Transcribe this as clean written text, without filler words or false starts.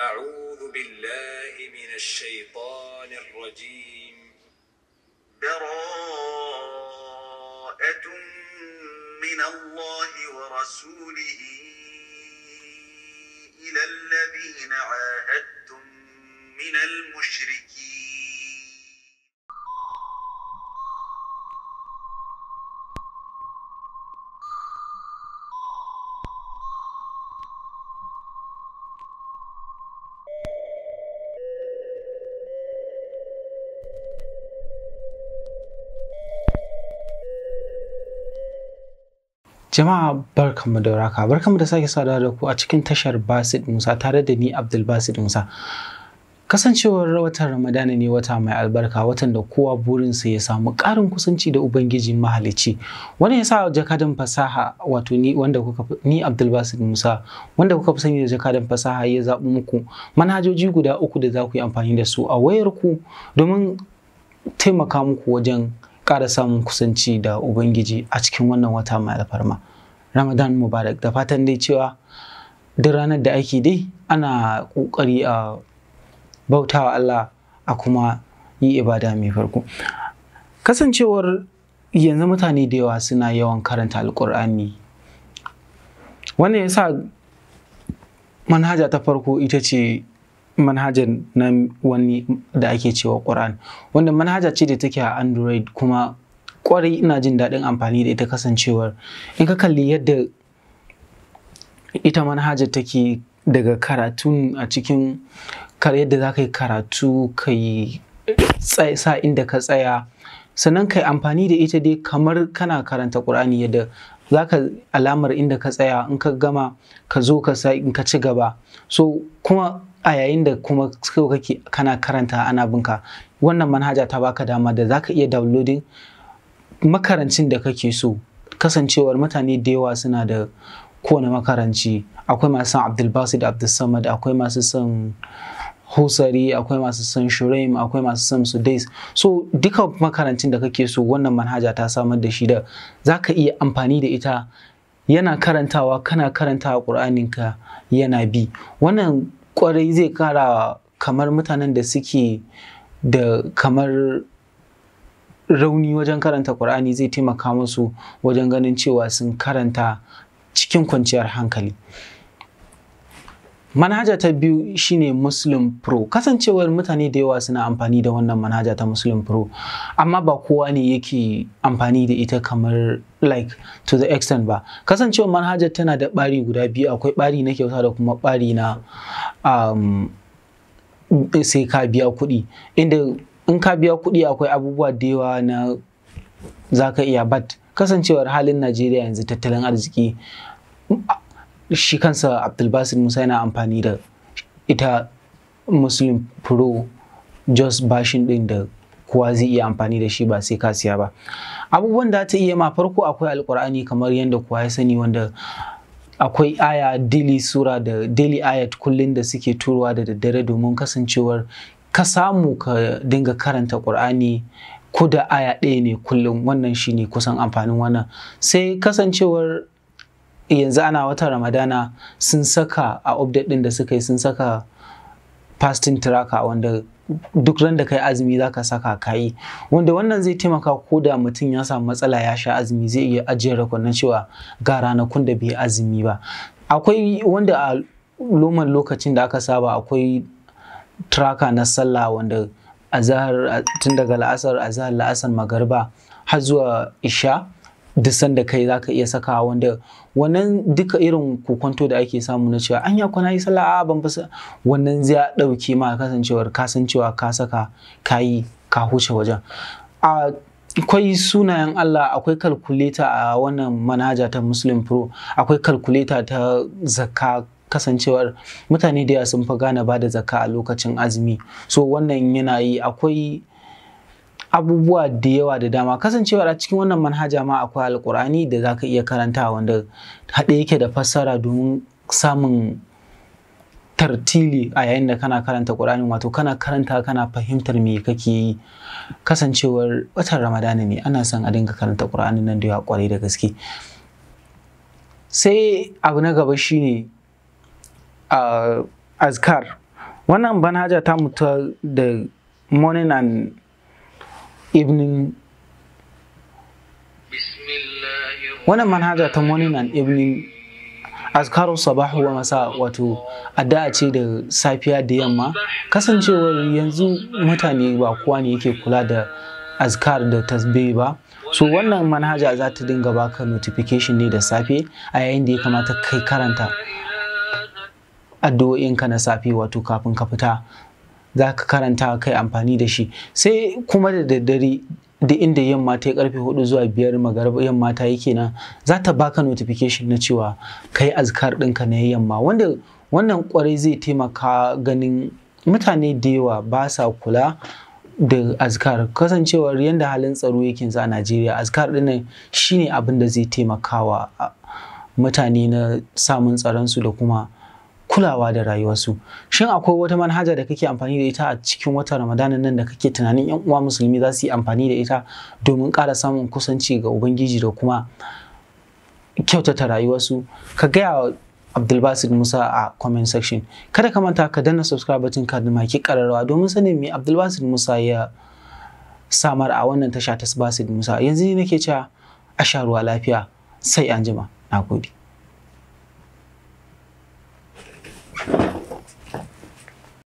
أعوذ بالله من الشيطان الرجيم. براءة من الله ورسوله إلى الذين عاهدتم من المشركين. Jama'a barkanmu da warhaka, barkanmu da sake saduwa da ku a cikin tashar Basit Musa tare da ni Abdulbasit Musa. Kasancewar watan Ramadana ne wata mai albarka, watan da kowa burinsa ya samu ƙarin kusanci da Ubangiji mahalicci. Wannan ya sa jakadan fasaha, wato ni wanda kuka ni Abdulbasit Musa wanda kuka fi sani da jakadan fasaha, ya zaɓi muku manhajoji guda uku da za ku yi amfani da su a wayarku domin taimaka muku wajen ƙara samun kusanci da Ubangiji a cikin wannan wata mai alfarma. Ramadan Mubarak, da fatan dai cewa duk ranar da ake dai ana ƙoƙari a bautawa Allah a kuma yi ibada mai farko. Kasancewar yanzu mutane da yawa suna yawan karanta Alƙur'ani, wannan yasa manhaja ta farko ita ce manhajar na wani da ake cewa Quran, wanda manhaja ce da take a Android, kuma kwarai ina jin daɗin amfani da ita. Kasancewar in ka kalli yadda ita manhajar take, daga karatun a cikin yadda za ka yi karatu, ka yi sa inda ka tsaya, sannan ka yi amfani da ita dai kamar kana karanta Ƙur'ani, yadda za ka alamar inda ka tsaya, in ka gama ka zo ka sa in ka ci gaba. So kuma a yayin da kuma kake kana karanta ana binka, wannan manhaja ta baka dama da zaka iya downloading makarancin da kake so. Kasancewar mutane da yawa suna da kowane makaranci, akwai masu son Abdulbasit Abdulsamad, akwai masu son Husari, akwai masu son Shuraim, akwai masu son Sudais. So duka makarancin da kake so, wannan manhaja ta samar da shi da zaka iya amfani da ita, yana karantawa kana karantawa Ƙur'aninka yana bi. Wannan kwarai zai kara kamar mutanen da suke da kamar rauni wajen karanta Ƙur'ani, zai taimaka musu wajen ganin cewa sun karanta cikin kwanciyar hankali. Manhaja ta biyu shine Muslim Pro. Kasancewar mutane da yawa suna amfani da wannan manhaja ta Muslim Pro, amma ba kowa ne yake amfani da ita kamar like to the extent ba. Kasancewar manhajar tana da ɓari guda biyu, akwai ɓari na kyauta da kuma ɓari na sai ka biya kuɗi. Inda in ka biya kuɗi akwai abubuwa da yawa na za ka iya, but kasancewar halin Najeriya yanzu, tattalin arziki, shi kansa Abdulbasit Musa yana amfani da ita Muslim Pro just bashin din da kowa zai iya amfani da shi ba sai ka siya ba. Abubuwan da ta iya ma, farko akwai Alkur'ani kamar yadda kowa ya sani, wanda akwai aya daily sura da daily ayat kullum da suke turowa da daddare, domin kasancewar ka samu ka dinga karanta Qur'ani ko da aya ɗaya ne kullum. Wannan shine kusan amfanin wannan. Sai kasancewar yanzu ana watan Ramadana, sun saka a update din da suka yi, sun saka fasting tracker, wanda duk ran da kai azumi zaka saka kayi, wanda wannan zai taimaka ko da mutum ya samu matsala ya sha azumi, zai iya ajiye record na cewa ga ranakun da bai azumi ba. Akwai wanda a loman lokacin da aka saba akwai tracker na sallah, wanda azahar, tun daga la'asar, azahar, la'asar, magariba har zuwa isha, duk sanda kai zaka iya sakawa, wanda wannan duka irin kokonto da ake samu na cewa anya kwana yi sallah, a ban fasa, wannan zai dauke ma, kasancewar ka san cewa ka saka kayi ka huce wajen. Akwai sunayen Allah, akwai calculator a wannan manhaja ta Muslim Pro, akwai calculator ta zakka, kasancewar mutane da yawa sun fi gane ba da zakka a lokacin azumi, so wannan yana yi. Akwai abubuwa da yawa da dama. Kasancewar a cikin wannan manhaja ma akwai Alkur'ani da zaka iya karanta, wanda haɗe yake da fassara domin samun tartili a yayin da kana karanta Ƙur'ani, wato kana karanta kana fahimtar me kake yi. Kasancewar watan Ramadana ne, ana son a dinga karanta Ƙur'anin nan da yawa kwarai da gaske. Sai abu na gaba shine azkar. Wannan manhaja ta mutu da morning and evening. Wannan manhaja ta morning and evening azkaru sabahu wa masa, wato addu'a ce da safiya da yamma. Kasancewar yanzu mutane ba kowa ne yake kula da azkar da tasbih ba, so wannan manhaja za ta dinga baka notification ne da safe a yayin da ya kamata kai karanta addu'o'inka na safe, wato kafin ka fita za ka karanta kai amfani da shi. Sai kuma da daddare, da inda yamma ta yi karfe 4 zuwa 5 magariba yamma ta yi kenan, za ta baka notification na cewa kai azkar ɗinka na yamma, wanda wannan kwarai zai taimaka ganin mutane da yawa ba sa kula da azkar. Kasancewar yadda halin tsaro yake yanzu a Najeriya, azkar ɗin nan shine abin da zai taimakawa mutane na samun tsaron su da kuma kulawa da rayuwarsu. Shin akwai wata manhaja da kake amfani da ita a cikin watan Ramadanan nan da kake tunanin yan uwa musulmi za su yi amfani da ita domin ƙara samun kusanci ga Ubangiji da kuma kyautata rayuwarsu? Ka gaya wa Abdulbasit Musa a comment section. Kada ka manta ka danna subscribe button, ka da maki ƙararrawa domin sanin me Abdulbasit Musa ya samar a wannan tasha ta Basit Musa. Yanzu ne nake cewa a sha ruwa lafiya, sai anjima. Nagode.